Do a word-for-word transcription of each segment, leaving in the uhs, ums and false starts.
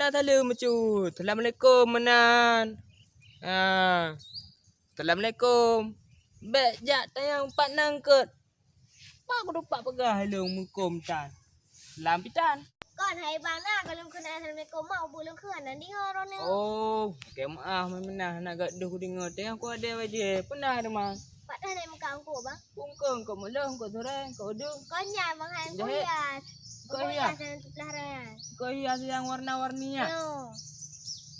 Salam meucut. Assalamualaikum meunan. Ah. Assalamualaikum. Bèk jak tanyong pat nangkot. Pak kudu pak peugah lôn meukom tan. Lam pitan. Kon hai bang na, kalau kena assalamualaikum mak ubu lôn keu anak deungoe droeneuh. Oh, oke maaf meunan nak gak duh kudeungoe teuh ku adé bajèe. Peuna teuma. Pat dah naik muka angku bang. Bungkong kok mulong kok sureng kok udu. Kok nyan bang hai kok hias. Kok hias. Kok hias yang warna-warni nyan.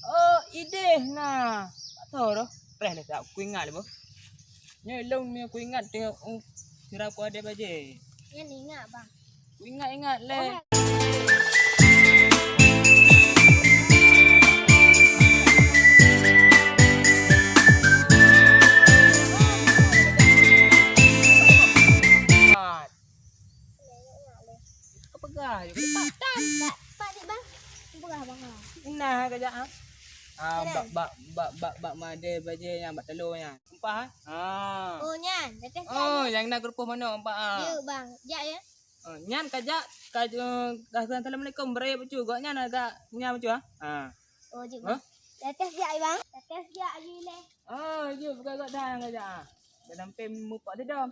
Oh, ideh na. Tak tahu dah. Preh dah tak ku ingat lé boh. Nyoe lôn ni ku ingat tengok uh, sira ku adé bajèe. Nyan ingat bang. Ku ingat-ingat lé. Kau peugah je. Pat, pat, pat, bang. Peugah bang. Nah, kejap ah. Ah, bak bak bak bak bak madé bajèe nyang bak talo nyan. Empah ah. Ah. Oh nyan, dah teh. Oh, nyang na keurupuk manok empah ah. Yuk bang, jak ya. Oh, nyan kajak ka ka assalamualaikum beuraya bacut. Gok nyan agak nyan bacut ah. Ah. Oh, jeuet bang. Dah teh jak bang. Dah teh jak lé. Oh, jeuet buka gok dah kajak ah. Dalam pem mupak sidom.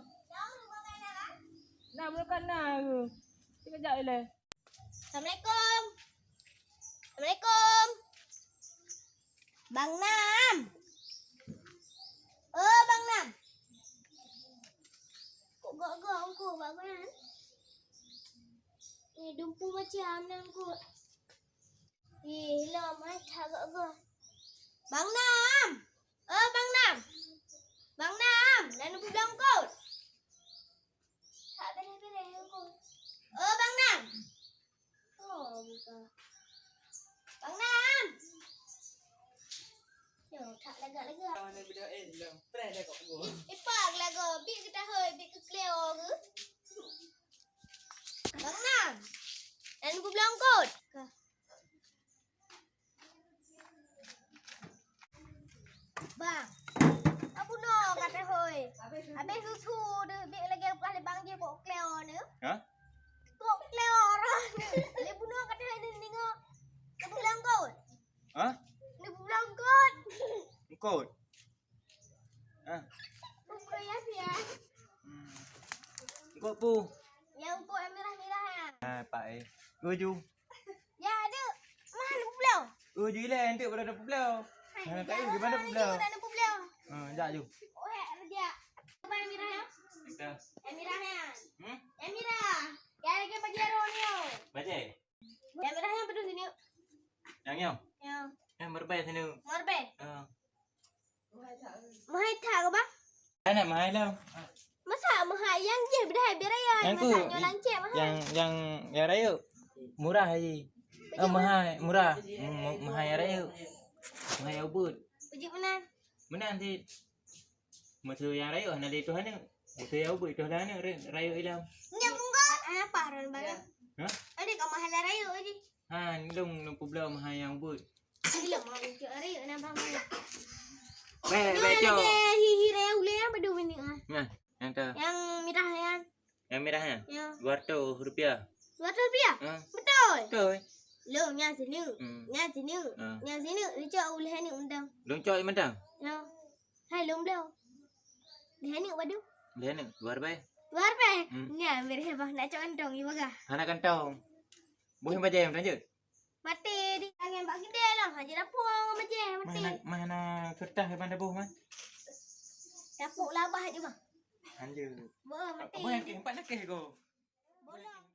Nah, bukan na. Cek kajak lé. Assalamualaikum. Assalamualaikum. Bang Nam. Oh, Bang Nam. Kok gok-gok engko bak goyan? Eh, dumpu macam nan kok. Ih, lom ai that gok-gok. Bang Nam. Oh, Bang Nam. Bang Nam, nan peubloe kot. Tak beres-beres kot. Oh, Bang Nam. Oh, buka. Bang Nam. Yo, tak lagak-lagak. Mana bida eh, lom. Preh dah kok gua. Ipak lagu, bit kita hoi, bit ke kleo ke? Bang Nam. Nan peubloe kot. Bang, ka bunoe ka teuhôi. Habéh susu deuh, bèk lagèe peugah lé bang jih pok kleo nyoe. Hah? Pok kleo roh nyoe. Lé bunoe ka teuhôi ni ningoe. Ka peulangkot. Hah? Ni peulangkot. Engkot. Ah. Buku ya dia. Hmm. Engkot pu. Ya engkot yang merah-merah ya. Ah, pak eh. Tuju. Ya, ada. Mana pula? Oh, jilai nanti pada ada pula. Hai, mana tak ada pula. Ada pula. Ha, jak ju. Oh, ya, dia. Apa yang merah ya? Kita. Yang merah ya. Hmm? Yang merah. Ya, lagi baju roh ni. Baju. Yang merah yang betul sini. Yang ni. Ya. Yang merah sini. Merah. Ha. Meuhai that ke bang? Anak meuhai lah. Masa meuhai yang jih beudah biar raya. Yang ku, masa nyoe lancet meuhai. Yang yang yang raya murah aja. Oh, meuhai murah. Hmm, meuhai yang raya. Meuhai yang ubit. Uji meunan. Meunan sih. Masa yang raya hana lé tuhan ni. Masa yang ubit tuhan ni raya ilam. Nyambung kan? Apa ron bang? Hah? Ada kau mahal raya aja. Ha, ni dong nang publoe meuhai yang ubit. Iya, mau cari kenapa mana? Beh, beh, cok. Lagi hihi raya uleh apa dua minit ah? Nah, yang tu. Yang merah ya. Yang merah ya? Ya. Dua ratus rupiah. Dua ratus rupiah? Ha. Betul. Betul. Lo, nya sini. Hmm. Nya sini. Ha. Nya sini, ni cok uleh ni undang. Dong cok mantang. Ya. Hai lom blo. Di hani padu. Di hani luar bai. Luar bai. Hmm. Nya mereh bah nak cok kantong ibaga. Hana kantong. Buih bajai lanjut. Mati di angin bak gede lah. Haji dapur ngon bajai mati. Mana mana kertas depan dapur man? Dapur labah je bah. Anjir. Bah mati. Apa yang empat nak ke go? Bola.